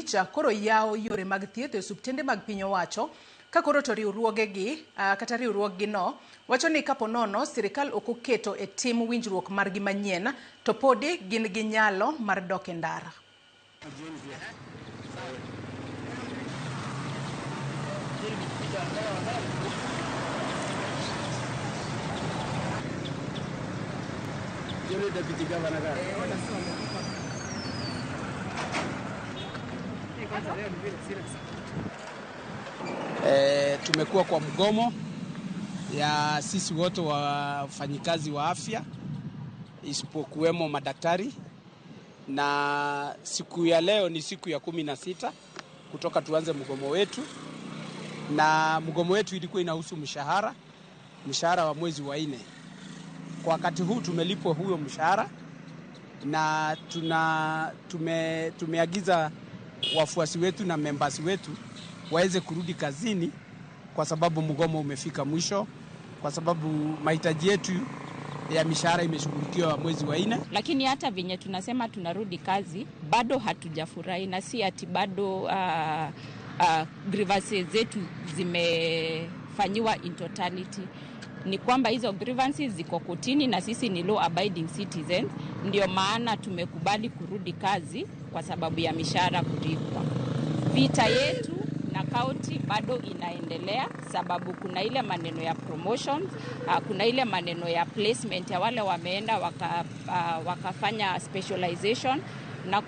Abich koro yawo yore mag thieth e osiptende mag piny owacho ka koro to riwruogegi kata riwruoggi no wacho ni kapo nono sirikal ok oketo e tim winjruok margi manyien to podi gin gi nyalo mar dok e ndara. Tumekuwa kwa mgomo ya sisi wote wafanyikazi wa afya isipokuwemo madaktari, na siku ya leo ni siku ya 16 kutoka tuanze mgomo wetu, na mgomo wetu ilikuwa inahusu mshahara wa mwezi wa 4. Kwa wakati huu tumelipwa huyo mshahara na tumeagiza wafuasi wetu na members wetu waweze kurudi kazini kwa sababu mgomo umefika mwisho, kwa sababu mahitaji yetu ya mishahara imeshughulikiwa mwezi wa 4. Lakini hata venye tunasema tunarudi kazi bado hatujafurahi, na si ati bado grievances zetu zimefanyiwa in totality. Ni kwamba hizo grievances ziko kotini na sisi ni law abiding citizens, ndio maana tumekubali kurudi kazi kwa sababu ya mishahara kulipwa. Vita yetu na county bado inaendelea, sababu kuna ile maneno ya promotions, kuna ile maneno ya placement ya wale wameenda wakafanya specialization na